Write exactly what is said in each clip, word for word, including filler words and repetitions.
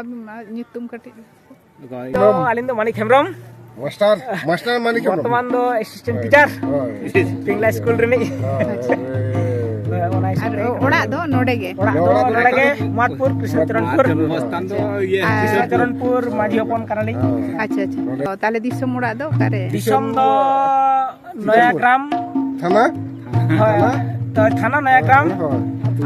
ᱟᱹᱵᱤᱱ ᱢᱟ ᱧᱩᱛᱩᱢ ᱠᱟᱹᱴᱤᱡ᱾ ᱛᱚ, ᱟᱹᱞᱤᱧ ᱫᱚ ᱢᱟᱱᱤᱠ ᱦᱮᱢᱵᱨᱚᱢ᱾ Master, master Manik Hembrom. ᱵᱚᱨᱛᱚᱢᱟᱱ ᱫᱚ ᱮᱥᱤᱥᱴᱮᱱᱴ ᱦᱳᱭ, ᱴᱤᱪᱟᱨ᱾ ᱦᱳᱭ᱾ ᱯᱤᱝᱞᱟ ᱥᱠᱩᱞ ᱨᱤᱱᱤᱡ᱾ ᱦᱳᱭ, ᱦᱳᱭ᱾ ᱚᱱᱟ ᱟᱨ ᱥᱠᱩᱞ ᱨᱮ᱾ ᱚᱲᱟᱜ ᱫᱚ ᱱᱚᱰᱮ ᱜᱮ? ᱚᱲᱟᱜ ᱫᱚ ᱱᱚᱰᱮ ᱜᱮ, ᱢᱟᱴᱯᱩᱨ, ᱠᱨᱤᱥᱱᱚᱪᱚᱨᱚᱱᱯᱩᱨ᱾ ᱢᱟᱴᱯᱩᱨ᱾ ᱟᱨ ᱠᱨᱤᱥᱱᱚᱪᱚᱨᱚᱱᱯᱩᱨ ᱢᱟᱹᱡᱷᱤ ᱦᱚᱯᱚᱱ ᱠᱟᱱᱟᱞᱤᱧ᱾ ᱟᱪᱪᱷᱟ, ᱟᱪᱪᱷᱟ᱾ ᱛᱟᱦᱞᱮ ᱫᱤᱥᱚᱢ ᱚᱲᱟᱜ ᱫᱚ ᱚᱠᱟᱨᱮ? ᱫᱤᱥᱚᱢ ᱫᱚ ᱱᱚᱭᱟᱜᱨᱟᱢ᱾ ᱛᱷᱟᱱᱟ? ᱦᱳᱭ᱾ ᱛᱷᱟᱱᱟ? ᱛᱚ, ᱛᱷᱟᱱᱟ ᱱᱚᱭᱟᱜᱨᱟᱢ᱾ ᱦᱳᱭ᱾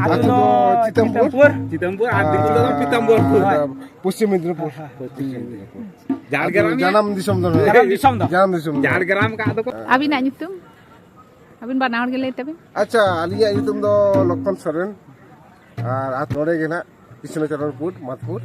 ᱟᱹᱛᱩ ᱟᱹᱛᱩ ᱫᱚ ᱫᱚ ᱪᱤᱛᱟᱹᱢᱯᱩᱨ᱾ ᱪᱤᱛᱟᱹᱢᱯᱩᱨ᱾ ᱪᱤᱛᱟᱹᱢᱯᱩᱨ, ᱟᱨ ᱫᱤᱠᱩ ᱫᱚ ᱯᱤᱛᱟᱢᱵᱚᱨᱯᱩᱨ᱾ ᱦᱳᱭ᱾ ᱯᱚᱥᱪᱤᱢ ᱢᱮᱫᱽᱱᱤᱯᱩᱨ᱾ ᱦᱳᱭ, ᱦᱳᱭ᱾ ᱯᱚᱥᱪᱤᱢ ᱢᱮᱫᱽᱱᱤᱯᱩᱨ᱾ ᱡᱟᱲᱜᱨᱟᱢ᱾ ᱡᱟᱱᱟᱢ ᱫᱤᱥᱚᱢ ᱫᱚ ᱱᱚᱰᱮ᱾ ᱡᱟᱱᱟᱢ ᱫᱤᱥᱚᱢ ᱫᱚ᱾ ᱡᱟᱱᱟᱢ ᱫᱤᱥᱚᱢ ᱫᱚ᱾ ᱡᱟᱲᱜᱨᱟᱢ ᱠᱟᱜ ᱫᱚᱠᱚ᱾ ᱟᱹᱵᱤᱱᱟᱜ ᱧᱩᱛᱩᱢ? ᱟᱹᱵᱤᱱ ᱵᱟᱱᱟ ᱦᱚᱲ ᱜᱮ ᱞᱟᱹᱭ ᱛᱟᱵᱤᱱ᱾ ᱟᱪᱪᱷᱟ, ᱟᱹᱞᱤᱧᱟᱜ ᱧᱩᱛᱩᱢ ᱫᱚ ᱞᱚᱠᱠᱷᱚᱱ ᱥᱚᱨᱮᱱ᱾ ᱟᱨ ᱟᱹᱛᱩ ᱱᱚᱰᱮ ᱜᱮ ᱱᱟᱜ, ᱠᱨᱤᱥᱱᱚᱪᱚᱨᱚᱱᱯᱩᱨ, ᱢᱟᱫᱽᱯᱩᱨ᱾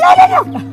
ᱫᱟᱹᱭ, ᱫᱟᱹᱭ, ᱫᱟᱹᱭ᱾